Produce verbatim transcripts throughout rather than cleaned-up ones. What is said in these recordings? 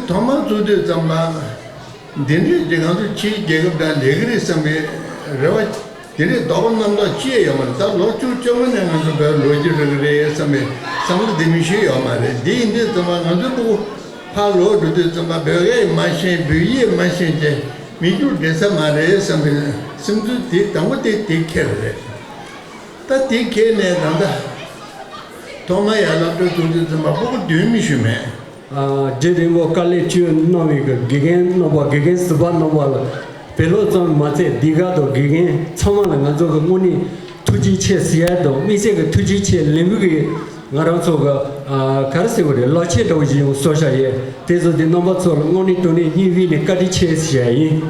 ཐོག་མར་བཙུགས་དུས་ཙམ་པ། འདི་འདྲའི་དེ་ང་ཚོ་ཕྱིའི་རྒྱལ་ཁབ་དང་ལས་ཀྱི་རེད་བསམ་པའི་རེ་བ། དེ་འདྲའི་དོགས་པ་རྣམ་རྟོག་ཅི་ཡང་ཡོད་མ་རེད། ད་ལོ་བཅུ་བཅོ་ལྔ་ནས་ང་ཚོ་བོད་ལོག་རྒྱུ་རེད་ཀྱི་རེད་བསམ་པའི་བསམ་བློ་དེ་མི་ཤེས་ཡོད་མ་རེད། འདི་ཡིན་དུས་ཙམ་པ་ང་ཚོའི་སྤུ་གུ་ཕར་ལོག་འགྲོ་དུས་ཙམ་པ་བོད་སྐད་མ་ཤེས། བོད་ཡིག་མ་ཤེས་ཏེ་མི་འགྱུར་བསྡད་ས་མ་རེད་བསམ་པའི་སེམས་ཚོར་དེ་དང་པོ་དེ་དེ་འཁྱེར་རེད། ད་དེ་འཁྱེར་ནས་ད་ལྟ་ཐོག་མ་ཡར་སློབ་གྲྭ་ཚུགས་དུས་ཙམ་པ་སྤུ་གུ་བདུན་མི་ཞུ་མེད། རྗེ་རིན་པོ་ཆེ་བཀའ་ལན་བཅོལ་གནང་བའི་གི་དགེ་རྒན་རྣམ་པ། དགེ་རྒན་ཟུར་པ་རྣམ་པ་ལ་བོད་སློབ་ཙམ་མ་ཚད་འདི་ག་དང་དགེ་རྒན་ཚང་མ་ལ་ང་ཚོ་གི་དངོས་གནས་ཐུགས་རྗེ་ཆེ་ཟེར་ཡ་དང་། དམིགས་བསལ་གྱི་ཐུགས་རྗེ་ཆེ་ལེན་མུས་ཀྱི་ང་རང་ཚོ་གི་ག་རེ་ཟེར་བ་རེད། ལག་ཁྱེར་འདྲ་བོ་ཞིག་ཡང་བཟོ་བཞག་ཡོད། དེ་ཚོ་དེ་རྣམ་པ་ཚོ་ལ་དངོས་གནས་དྲང་གནས་སྙིང་དབུས་ནས་བཀའ་དྲིན་ཆེ་ཟེར་ཡ་ཡིན།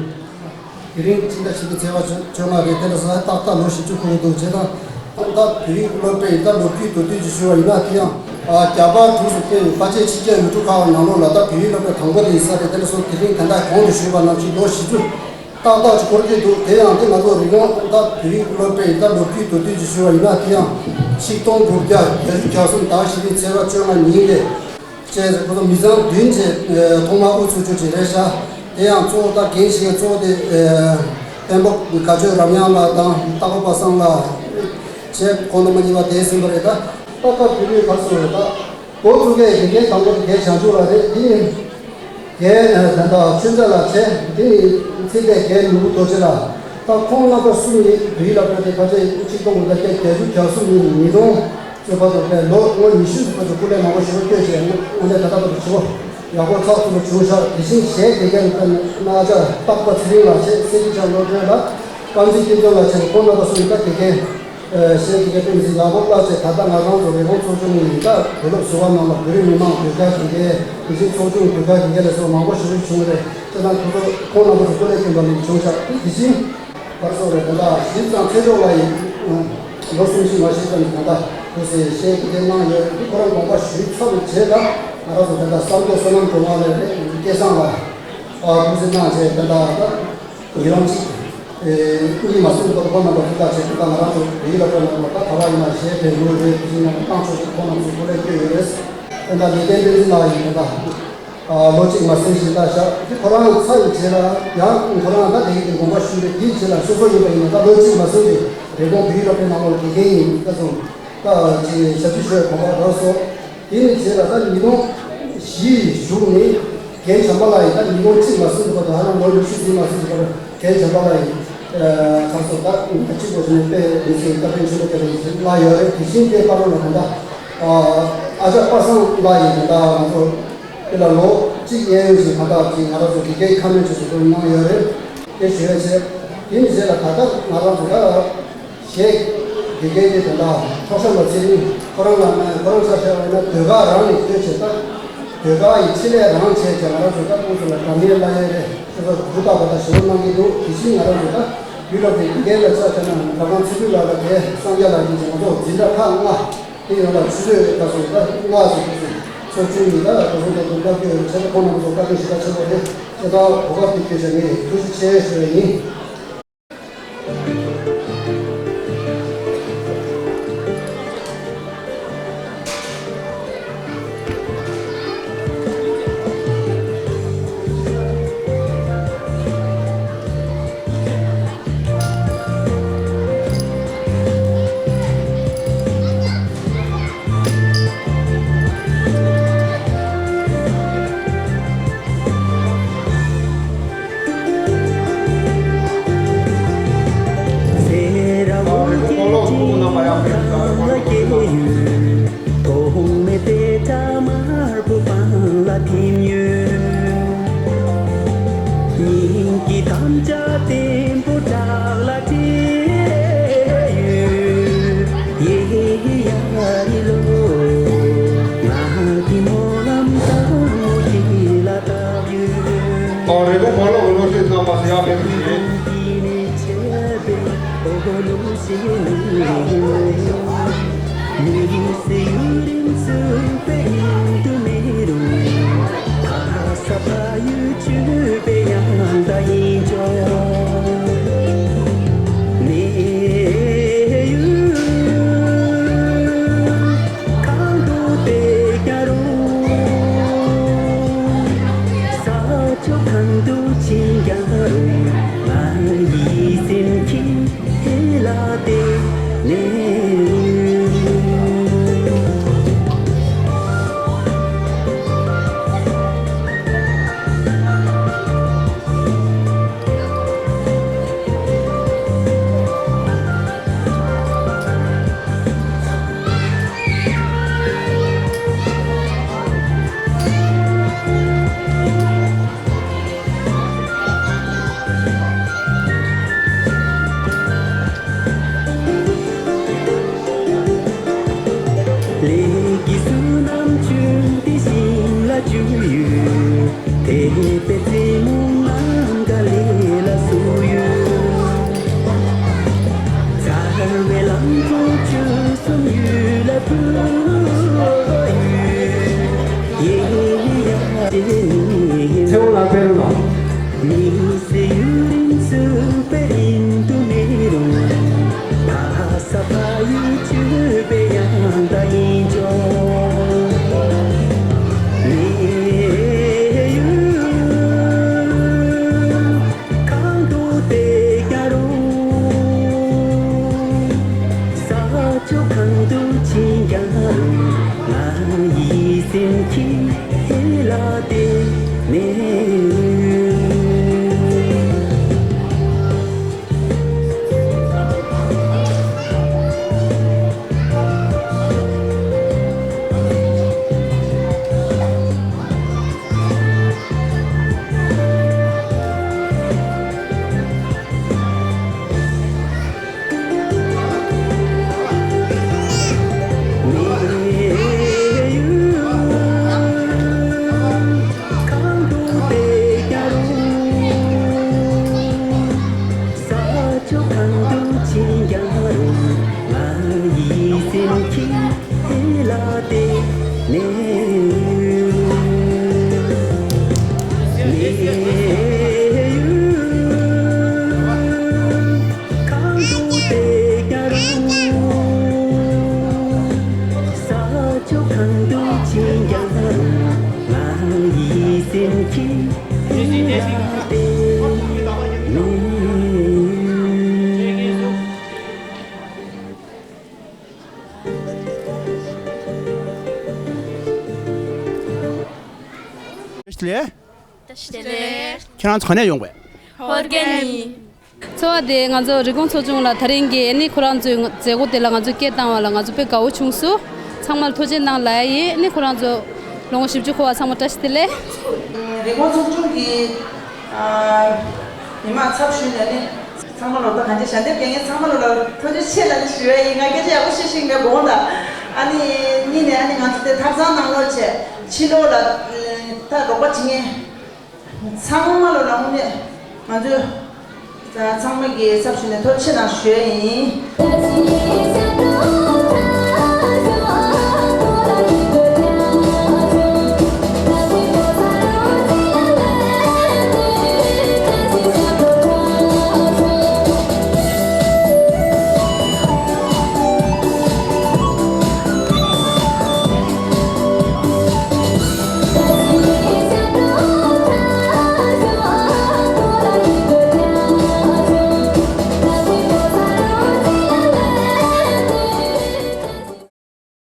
དེ་རིང་སྤྱི་ཟླ་བཞི་པའི་ཚེས་པ་བཅོ་ལྔ་རེད། དེ་ལ་ས་ཏག་ཏག་ལོ་བཞི་བཅུ་འཁོར་གྱི་འདུག་བྱས་ཙང་ད་བོད་ཡིག་སློབ་གྲྭའི་ད་ལོ་རྒྱུས་མདོར་བསྡུས་ཅིག་ཞུ་བ་ཡིན་ན། དེ་ཡང་རྒྱ་གར་གྲོས་སུ་ཕེབས་པའི་ཕལ་ཆེར་ཕྱི་རྒྱལ་ཡུལ་གྲུ་ཁག་ནང་ལོགས་ལ་ད་བོད་ཡིག་སློབ་གྲྭ་དང་པོ་དེ་ཡིན་ས་རེད། དེ་ལ་སོགས་དེ་རིང་ད་ལྟ་གོང་དུ་ཞུས་པ་ནང་བཞིན་ལོ་བཞི་བཅུ་ཏག་ཏག་ཅིག་འཁོར་གྱི་འདུག་དེ་ཡང་དེ་ང་ཚོ་རིག་གཞུང་ད་བོད་ཡིག་སློབ་གྲྭའི་ད་ལོ་རྒྱུས་མདོར་བསྡུས་ཅིག་ཞུ་བ་ཡིན་ན། དེ་ཡང་ཆིག་སྟོང་དགུ་བརྒྱ་བརྒྱད་ཅུ་གྱ་གསུམ་ཟླ་བཞི་པའི་ཚེས་པ་བཅོ་ལྔ་ཉིན་ཏེ། བཅས་ཁོ་ཚོ་མི་ཚང་བདུན་བཅས་ཐོག་མར་དབུ་ཚུགས་རྒྱུ་ཅིག་རེད་ཤག་དེ་ཡང་གཙོ་བོ་ད་འགན་བཞེས་གཙོ་བོ་དེ་དཔོན་པོ་དགའ་ཆོས་རམ་དབྱངས་ལགས་དང་སྟག་པ་པ་སངས་ལགས་བཅས་ཁོང་རྣམ་པ་གཉིས་པ་དེ་ཟིན་པ་རེད། ད་ཏག་ཏག་བོད་ཡིག་ག་རེ་ཟེར་རེད། ད་འགོ་བཙུགས་མཁན་དགེ་རྒན་དང་པོ་དེ་རྒན་བྱང་ཆུབ་ལགས་རེད། དེ་ནས་རྒན་ད་ལྟ་ཆོས་མཛད་ལགས་བྱས། དེ་ནས་ཚེ་འདས་རྒན་ནོར་བུ་རྡོ་རྗེ་ལགས། ད་ཁོང་རྣམ་པ་གསུམ་ནི་བོད་ཡིག་སློབ་གྲྭ་དེ་ཕལ་ཆེར་ཆིག་སྟོང་དགུ་བརྒྱ་བརྒྱད་ཅུ་གྱ་གསུམ་ཉིན་ཉིས་སྟོང་ཚོད་བར་དུ་ལོ་ངོ་ཉི་ཤུ་ཙམ་བར་དུ་སྐུ་ལས་མང་པོ་ཞེ་པོ་བསྐྱོན་བྱས། དངོས་གནས་ད་ལྟ་བར་དུ་བྱེད་པོ་ཡག་པོ་ཚགས་ཚུད་པོ་བྱུང་ཤག་དེ་བཞིན་གཞན་དགེ་རྒན་ལ་ན་ཅ་སྟག་པ་ཚེ་རིང་ལགས་བྱས། སེ་རི་བྱང་སློབ་གྲྭའི་ལ་དཀར་མཛེས་སྐྱིད་སྡུག་ལགས་བྱས། ཁོང་རྣམ་པ་གསུམ་ད་དགེ་རྒན། གཞན་དགེ་རྒན་དཔེ་མི་སྲིད་ཡག་པོ་བསླབ་བྱས། ད་ལྟ་ང་རང་ཚོ་རེབ་གོང་ཚོགས་ཆུང་ནས་ད་བོད་སློབ་ཟུར་པ་རྣམས་ལ་བོད་རིགས་མི་མང་བོད་སྒར་དགེ་རྒན། དེ་བཞིན་ཚོགས་ཆུང་བོད་སྒར་དགེ་རྒན་ལ་སོགས་མང་པོ་ཞེ་པོ་བྱུང་རེད། དེ་དང་ཁོ་ཚོ་ཁོང་རྣམ་པ་ཚོ་སྐུ་ལས་བསྐྱོན་པ་ནས་བྱུང་ཤག་དེ་བཞིན་བར་སོགས་རེད། ད་ལྟ་གཞི་རྩ་ཚེ་མཆོག་ལགས་ཡིན། ལོ་གསུམ་བཞི་མ་ཤེས་ཙམ་ནས་ད་ལྟ་སྐུ་ཚེ་ཞལ་གྱི་གནང་ཡོད་རེད། ཁོ་རང་དགོངས་པ་ཞུས་ཚར་བའི་རྗེས་ལ་ང་རང་ཚོ་ད་ལྟ་བསམ་རྒྱལ་བསོད་ནམས་སྒྲོལ་མ་ལགས་རེད། སྐལ་བཟང་ལགས་སྐུ་ཚེ་གནང་བྱས། ད་ལྟ་ད་ཉིས་སྟོང་གཅིག་ཨེ་གཉིས་མ་ཟིན་པར་ཁོང་རྣམ་པ་ཐུགས་ཐག་བཅད་དེ། ད་ང་རང་ཚོ་བོད་ཡིག་སློབ་གྲྭ་ནང་ལ་ད་ག་བ་ཡིན་ན་གཞས་དེ་ལོ་རེ་བཞིན་ཡང་བཏང་ཆོག་ཅིག་ཁོང་རྣམ་ཚོ་སྐུ་ལས་བསྐྱོན་ཡོད་རེད། ད་ལྟ་ལེགས་ལྡན་བསྟན་འཛིན་ལགས་ཡིན། ད་ལྟ་ལོ་གཅིག་མ་ཟིན་ཞིག་ལྟ་ཤག་དེ་ཁོ་རང་ཚར་བའི་རྗེས་ལ་ཡང་ཁོ་རང་ད་དེ་གི་དགོངས་པ་ཞུས་རེད། དེའི་རྗེས་ལ་སོ་སོ་ཡིན་པ་ཡིན་ན་ད་ལོ་གཅིག་མ་ཟིན་པའི་རེབ་གོང་བོད་ཡིག་སློབ་གྲྭའི་ནང་ལོགས་དགེ་རྒན་ཡིན། ད་སོང་ད་ཅིག་ཞབས་ཕྱི་ཞུ་བའི་དགོངས་པ་རག་སོང་། དེ་ནས་བྱས་ལ་ད་ཉིས་སྟོང་བཞི་བཞུགས་ནས་རྒན་བྱམས་པ་ལགས་ཡིན། ད་ཉིས་སྟོང་གཅིག་མ་ཟིན་པ་དང་ཧ་ལམ་ལོ་ཉི་ཤུ་ཟིན་མ་ཟིན་པ་རྒན་བྱམས་པ་ལགས་ཡིན། ཁམས་སོགས་ད་གཅིག་པོ་ཞིག་ནས་དཔེ་མི་སྲིད་ད་དཔེ་ཆེན་པོ་དེ་རེད་ཟེར་ལ་ཡོད་རེད། དེ་བཞིན་དེ་བར་ལ་ད་ལྟ་ཨ་ཅག་པ་སངས་ལགས་ཡིན། ད་ང་ཚོ་དེ་ལ་ལོ་གཅིག་གཡས་གཡོན་ཞིག་ད་ལྟ་ཅིག་ང་རང་ཚོ་དགེ་རྒན་ཁ་སྣོན་ཆེད་དུ་གནང་ཡོད་རེད། དེ་ཞུ་ཡ་བྱས། དེ་ནས་བྱས་ལ་ད་ལྟ་ང་རང་ཚོ་ད། གཞས་དགེ་རྒན་དེ་དང་ཐོག་ཤོར་ལ་ཚེ་རིང་ཁོ་རང་ལ་ཁོ་རང་ཆ་བཞག་པ་ཡིན་ན་ཟློས་གར་རང་ནས་བསྟོད་བྱས། ད་ཟློས་གར་ཡི་ཆེད་ལས་རང་བྱས་བྱས་ང་རང་ཚོ་ད་ཁོང་ཚོ་ལ་སྒྲ་སྙན་བསླབ་ཡས་རེད། ཁོ་ཚོ་འགུག་ཐབས་པ་ད་ཞེ་པོ་གནང་གི་འདུག་དེ་བཞིན་ང་རང་ཚོ་ད་ཡུ་རོབ་ཀྱི་དགེ་རྒན་ལ་ཆ་བཞག་ན་སྒྲ་སྒང་ཚེ་ཕུད་ལགས་དང་དེ་སངས་རྒྱས་ལགས་ཀྱིས་ང་ཚོ་འཛིན་གྲྭ་ཁག་ལྔ་དེ་ཡོངས་ལ་ཆུ་ཚོད་ད་སོང་ད་ལྔ་ཟེར་དུས་ཚོད་ཆུང་ཡིན། ད་ད་སོང་ད་དུང་ལྟ་སྐྱོ་ཡོད་བྱས། ད་ཁོང་རྣམ་པ་ཚོ་བཀའ་དྲིན་ཞེ་དྲག་ཆེན་པོ་རེད། ཁྱེད་ད་གོ་སྐབས་དེ་སྤྲད་བྱས་ངས་ཐུགས་རྗེ་ཆེ་ཞུ་བ་ཡིན། ཐོག་མེད་དེ་ད་དམར་པོ་པང་ལ་ཐིམ་ཡོད། སྙིང་གི་དམ་བཅའ་བརྟན་པོ་བྲག་ལ་བྲིས་ཡོད། ཡེ་ཡ་རི་ལོ། ང་གི་སྨོན་ལམ་དང་མོ་ཁྲི་ལ་བཏབ་ཡོད། ཨོ་རེད་པ། མ་ལོ་ལོ་ཤེས་ཚང་མ་སེ་ཡ་ཕེབས་ཀྱི་རེད། ཚེ་དབང་ལགས་ཕེབས་རོགས་གནང་། ལགས། ཁྱེད་རང་ཚོ་ག་ནས་ཡོང་བས། ཧོར་གན་ནི། ཚོ་བ་དེ་ང་ཚོ་རི་ཀོན་ཚོ་ཆུང་ལ་ད་རིང་གི་ཨ་ནི་ཁོ་རང་ཚོའི་མཛད་སྒོ་དེ་ལ་ང་ཚོ་སྐད་བཏང་བ་ལ་ང་ཚོ་དཔེ་དགའ་བོ་བྱུང་སོང་། ཚང་མ་ལ་ཐུགས་རྗེ་གནང་ལབ་ཡ་ཡིན། ཨ་ནི་ཁོ་རང་ཚོ་ལོ་ངོ་བཞི་བཅུ་འཁོར་བ་ཚང་མ་བཀྲ་ཤིས་བདེ་ལེགས། རི་ཀོན་ཚོ་ཆུང་གི་ཉི་མ་ཚབ་ཞུས་ནས་ནི། ཚང་མ་ལོ་ད་གང་ཅི་ཞལ་འདེབས་རྒྱག་མཁན་ཚང་མ་ལོ་ལ་ཐུགས་རྗེ་ཆེ་ལབ་ནས་ཞུ་ཡ་ཡིན། ང་སྐད་ཆ་ཡག་པོ་བཤད་ཤེས་མེད་དགོངས་དག་ཨ་ནི་གཉིས་ནས་ཨ་ནི་ང་ཚོ་དེ་ཐབ་ཚང་ནང་ལོགས་བྱས་ཕྱི་ལོགས་ལ་ད་རོགས་པ་བྱེད་མཁན་ཚང་མ་ལོ་ལ་དངོས་གནས་ང་ཚོས་ཚང་མ་གི་ཚབ་ཞུས་ནས་ཐུགས་རྗེ་ཆེ་གནང་ཞུ་ཡ་ཡིན།